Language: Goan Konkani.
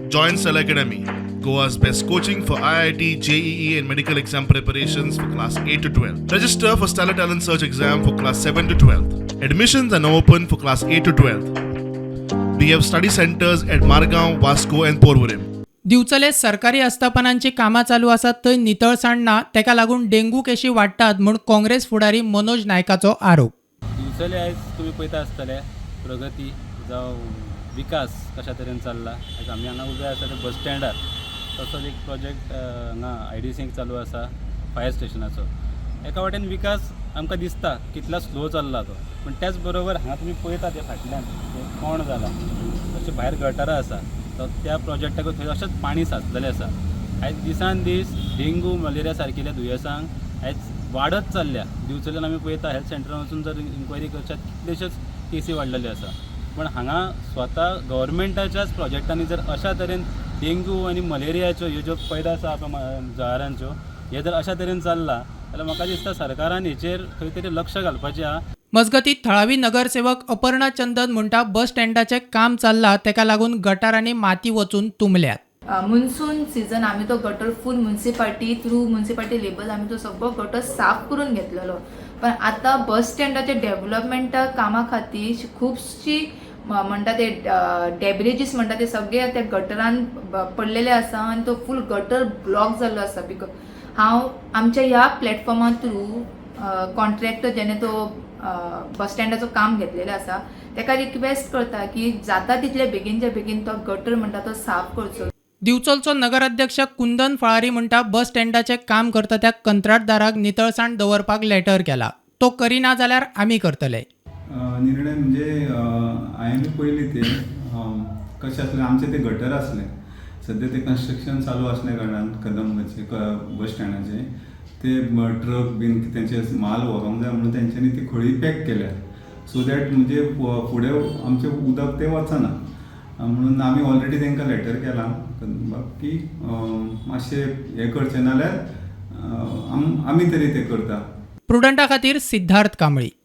Join Stellar Academy, Goa's best coaching for IIT, JEE, and medical exam preparations for class 8 to 12. Register for Stellar Talent Search exam for class 7 to 12. Admissions are now open for class 8 to 12. We have study centers at Margaon, Vasco, and Porvorim. दिवचले सरकारी आस्थापनांची कामां चालू आसात थंय नितळसाण ना, तेका लागून डेंगू केशी वाडटात म्हूण काँग्रेस फुडारी मनोज नायकाचो आरोप. दिवचले आयज तुमी पळयता आसतले, प्रगती जावं विकास कशा तरेन चल्ला. आयज आमी हांगा उबे आसा ते बस स्टँडार. तसोच एक प्रोजेक्ट हांगा आयडीसीक चालू आसा फायर स्टेशनाचो. एका वाटेन विकास आमकां दिसता कितलो स्लो चल्ला तो, पूण त्याच बरोबर हांगा तुमी पळयता ते फाटल्यान ते कोण जाला, तशें भायर गटारां आसा, तो त्या प्रोजेक्टाक थंय अशेंच पाणी साचलेलें आसा. आयज दिसान दीस डेंगू, मलेरिया सारकिल्या दुयेंसांक आयज वाडत चल्ल्या. दिवचल्यान आमी पळयता, हेल्थ सेंटरान वचून जर इन्क्वायरी करशात, कितलेश्योच केसी वाडलेल्यो आसा. पूण हांगा स्वता गव्हर्मेंटाच्याच प्रोजेक्टांनी जर अशा तरेन डेंगू आनी मलेरियाच्यो ह्यो ज्यो पैदास आसा जळारांच्यो, हे जर अशा तरेन चल्लां जाल्यार म्हाका दिसता सरकारान हेचेर खंय तरी लक्ष घालपाचें आहा. मजगतीं, थळावी नगरसेवक अपर्णा चंदन म्हणटा, बस स्टँडाचें काम चल्लां तेका लागून गटारांनी माती वचून तुंबल्यात. मुन्सून सिजन आमी तो गटर फूल मुन्सिपाल्टी थ्रू मुन्सिपाल्टी लेबल आमी तो सगळो गटर साफ करून घेतलेलो. पण आतां बस स्टँडाच्या डेव्हलपमेंटा कामा खातीर खुबशी म्हणटा ते डेब्रेजीस म्हणटा ते सगळे त्या गटरान पडलेले आसा आनी तो फूल गटर ब्लॉक जाल्लो आसा. Because हांव आमच्या ह्या प्लॅटफॉर्मा थ्रू कॉन्ट्रॅक्टर जेणे तो बस स्टँडाचो काम घेतलेलें आसा तेका रिक्वेस्ट करता की जाता तितले बेगीनच्या बेगीन तो गटर म्हणटा तो साफ करचो. दिवचलचो नगराध्यक्ष कुंदन फळारी म्हणटा, बस स्टँडाचें काम करता त्या कंत्राटदाराक नितळसाण दवरपाक लेटर केला. तो करिना जाल्यार आमी करतले. निर्णय म्हणजे हांवें पयली ते कशें आसलें, आमचें तें गटर आसलें. सद्या तें कन्स्ट्रक्शन चालू आसल्या कारणान कदंबाचें, बस स्टँडाचें, ते ट्रक बीन तेंचे माल व्हरोंक जाय म्हणून तेंच्यांनी ती खळी पॅक केल्या, सो that म्हणजे फुडें आमचें उदक तें वचना म्हणून. आमी ऑलरेडी तांकां लेटर केलां कदंबाक की मातशें हें करचें, नाल्यार आमी तरी तें करता. प्रुडंटा खातीर सिद्धार्थ कांबळी.